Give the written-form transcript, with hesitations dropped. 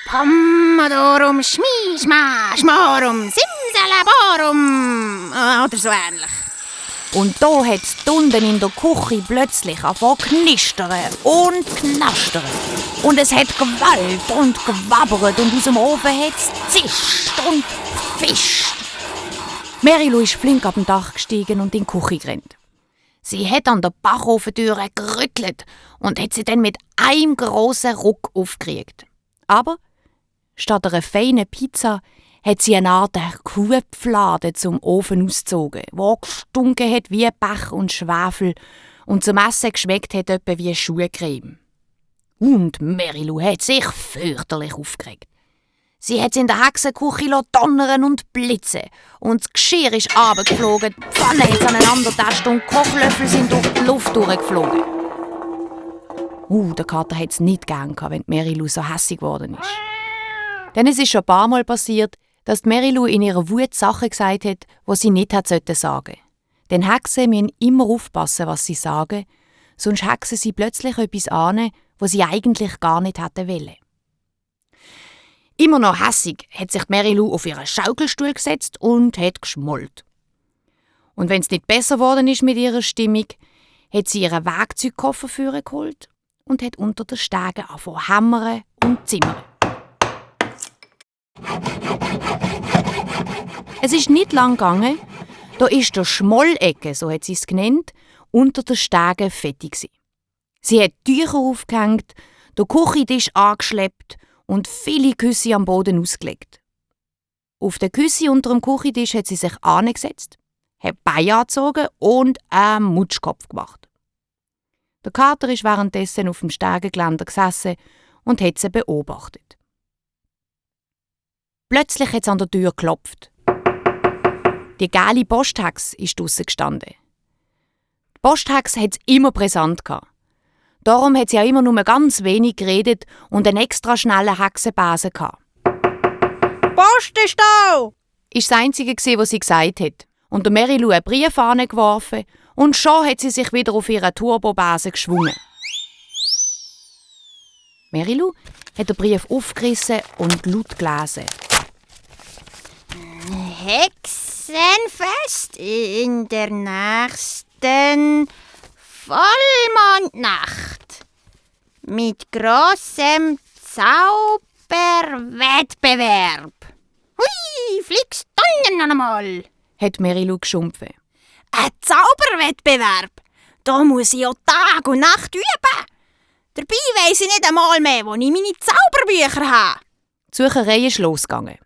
Pommadorum, Schmischmaschmorum, Simsalaborum oder so ähnlich. Und da hat es unten in der Küche plötzlich angefangen zu knistern und knastern. Und es hat gewallt und gewabbert und aus dem Ofen hat es zischt und gefischt. Mary-Lou ist flink ab dem Dach gestiegen und in die Küche gerannt. Sie hat an der Bachofentüre gerüttelt und hat sie dann mit einem grossen Ruck aufgekriegt. Aber statt einer feinen Pizza hat sie eine Art Kuhpflade zum Ofen ausgezogen, die gestunken hat wie Bach und Schwefel und zum Essen geschmeckt hat etwa wie Schuhcreme. Und Mary-Lou hat sich fürchterlich aufgeregt. Sie hat in der Hexenküche donnern und blitzen und das Geschirr ist runtergeflogen, die Pfanne hat aneinandergetatscht und die Kochlöffel sind durch die Luft durchgeflogen. Der Kater hat es nicht gern gehabt, wenn Mary-Lou so hässig geworden ist. Denn es ist schon ein paar Mal passiert, dass Mary-Lou in ihrer Wut Sachen gesagt hat, die sie nicht hätte sagen sollen. Denn Hexen müssen immer aufpassen, was sie sagen, sonst hexen sie plötzlich etwas an, was sie eigentlich gar nicht hätten wollen. Immer noch hässig hat sich Mary-Lou auf ihren Schaukelstuhl gesetzt und hat geschmollt. Und wenn es nicht besser geworden ist mit ihrer Stimmung, hat sie ihren Werkzeugkoffer vorgeholt und hat unter den Stegen angefangen zu hämmern und zimmern. Es ist nicht lang gegangen, da ist der Schmollecke, so hat sie es genannt, unter den Stegen fertig gewesen. Sie hat Tücher aufgehängt, den Küchentisch angeschleppt und viele Küsse am Boden ausgelegt. Auf der Küsse unter dem Küchentisch hat sie sich angesetzt, hat Beine angezogen und einen Mutschkopf gemacht. Der Kater ist währenddessen auf dem Stegengeländer gesessen und hat sie beobachtet. Plötzlich hat es an der Tür geklopft. Die gelbe Posthex ist draussen gestanden. Die Posthex hat es immer brisant gehabt. Darum hat sie ja immer nur ganz wenig geredet und einen extra schnellen Hexenbesen gehabt. «Post ist da!» ist das Einzige, was sie gesagt hat. Und der Mary-Lou einen Brief angeworfen und schon hat sie sich wieder auf ihren Turbobesen geschwungen. Mary-Lou hat den Brief aufgerissen und laut gelesen. Hexenfest in der nächsten Vollmondnacht mit grossem Zauberwettbewerb. Hui, fliegst Tonnen einmal, hat Mary-Lou geschumpfen. Ein Zauberwettbewerb? Da muss ich ja Tag und Nacht üben. Dabei weiss ich nicht einmal mehr, wo ich meine Zauberbücher habe. Die Sucherei ist losgegangen.